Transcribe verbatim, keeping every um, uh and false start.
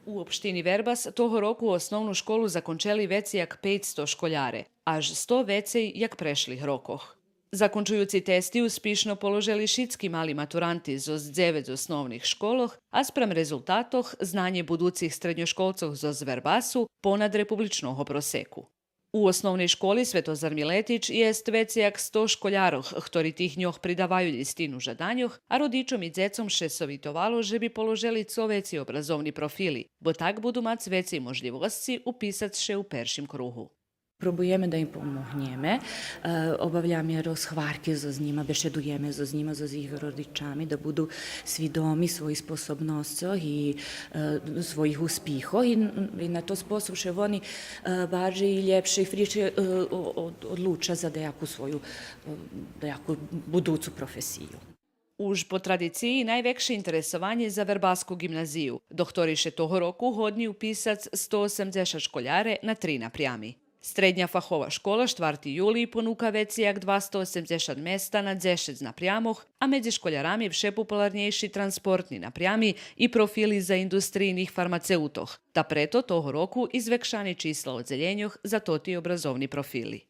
У општини Вербас того року основну школу закончели вецей як пейцсто школяре, аж сто вецей як прешлих рокох. Закончуюци тести успишно положели шицки мали матуранти зоз дзевец основних школох, а спрам резултатох знанє будуцих штредньошколцох зоз Вербасу понад републичного просеку. У основней школи „Светозар Милетич“ єст вецей як сто школярох, хтори тих дньох придаваю лїстину жаданьох, а родичом и дзецом ше совитовало же би положели цо вецей образовни профили, бо так буду мац вецей можлївосци уписац ше у першим кругу. Пробуєме да им помогнєме, е, обавляме розгварки зоз нїма, бешедуєме зоз нїма, зоз їх родичами, да буду свидоми своїх способносцох и, е, своїх успихох и, и на тот способ ше вони, е, баржей и лєпше и фришке, е, о-, од-, одлуча за даяку свою, е, даяку будуцу професию. Уж по традициї найвекше интересованє за вербаску ґимназию, до хторей ше того року годни уписац сто осемдзешат школяре на три напрями. Штредня фахова школа „Штварти юлий“ понука вецей як двасто осемдзешат места на дзешец напрямох, а медзи школярами вше популарнєйши транспортни напрями и профили за индустрийних фармацеутох, та прето того року и звекшани числа оддзелєньох за тоти образовни профили.